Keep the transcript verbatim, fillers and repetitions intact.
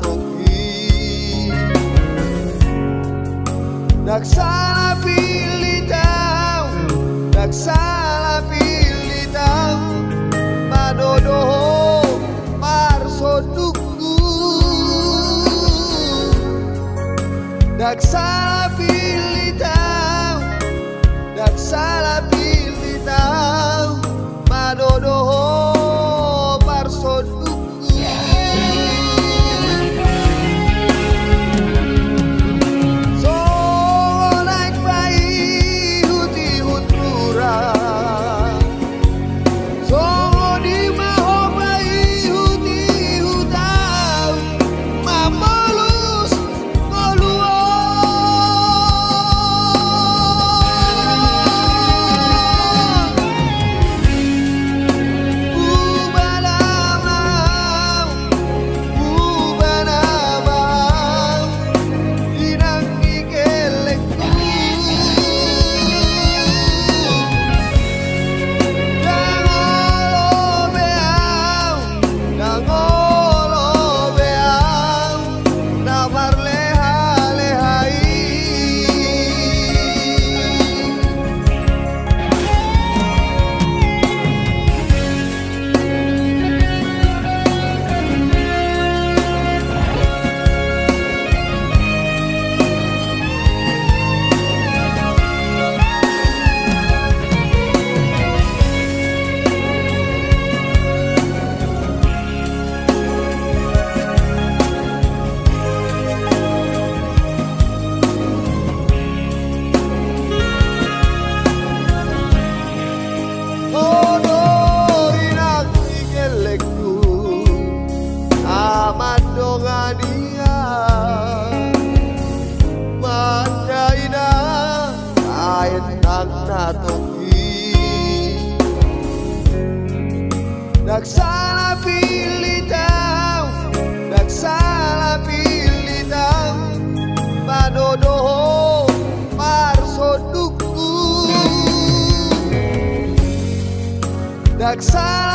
tonggi. Ndang sala pillit au, ndang sala pillit au, manodo ho parsondukku. Ndang sala pillit au, ndang sala pillit au, manodo ho parsondukku. Songon aek paihutihut mura, songon i ma ho paihutihut au, mamolus ngolu on. Uba nama, uba nama, inang ni kellengku. Ndang olo be au, ndang olo be au na marlehaleha i. Ho do inang ni kellengku, amang dongan i, manjaina aek nang na tonggi. Ndang sala pillit au, ndang sala pillit au, manodo ho parsondukku. Ndang sala